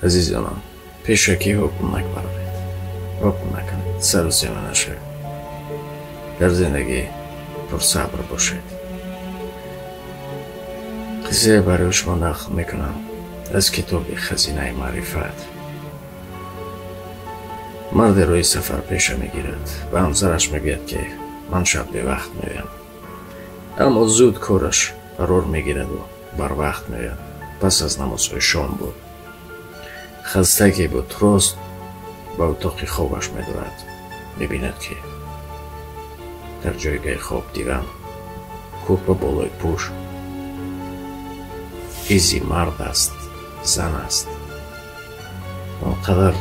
Азизонам, пешакӣ ҳукм накбароред, ҳукм накунед, сарусема нашавед. Дар зиндагӣ пурсабр бошед. Қиссае барои шумо нақл мекунам аз китоби «Хазинаи маърифат». Марде рӯи сафар пеша мегирад, ба ҳамсараш мегӯяд, ки ман шаб бевақт меоям. Аммо зуд кораш қарор мегираду барвақт меояд. Пас аз намозҳои шом буд. Хастаке буд, рост ба утоқи хобаш медорад. Мебинад, ки дар ҷойгаҳи хоб диван, кӯрпа болои пӯш, изи мард аст, зан аст. Он қадар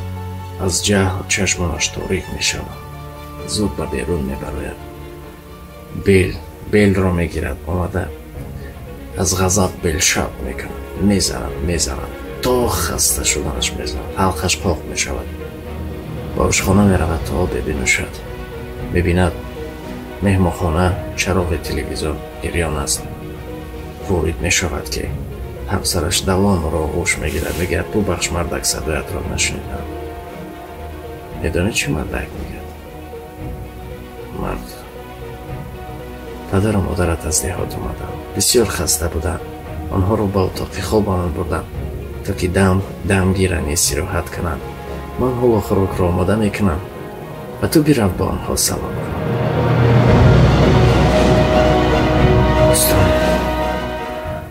аз ҷаҳл чашмонаш торик мешавад. Зуд ба берун мебарояд. Белро мегирад, омада аз ғазаб белшаб мекунад. Мезанад, мезанад, то хаста шуданаш мезанад. Ҳалқаш қоқ мешавад. Ба ошхона меравад, то обе бинӯшад. Мебинад, меҳмонхона чароғи телевизор гирён аст. Ворид мешавад, ки ҳамсараш давон ӯро оғӯш мегирад, мегӯяд: «Бубахш, мардак, садоятро нашунидам». Медонӣ, чӣ мардак мегӯяд? Мард: «Падару модарат аз деҳот омаданд, бисёр хаста буданд. Онҳоро ба утоқи хобамон бурдам, то ки дам гиранд, истироҳат кунанд. Ман ҳоло хӯрокро омода мекунам ва ту бирав, ба онҳо салом кун». Дӯстон.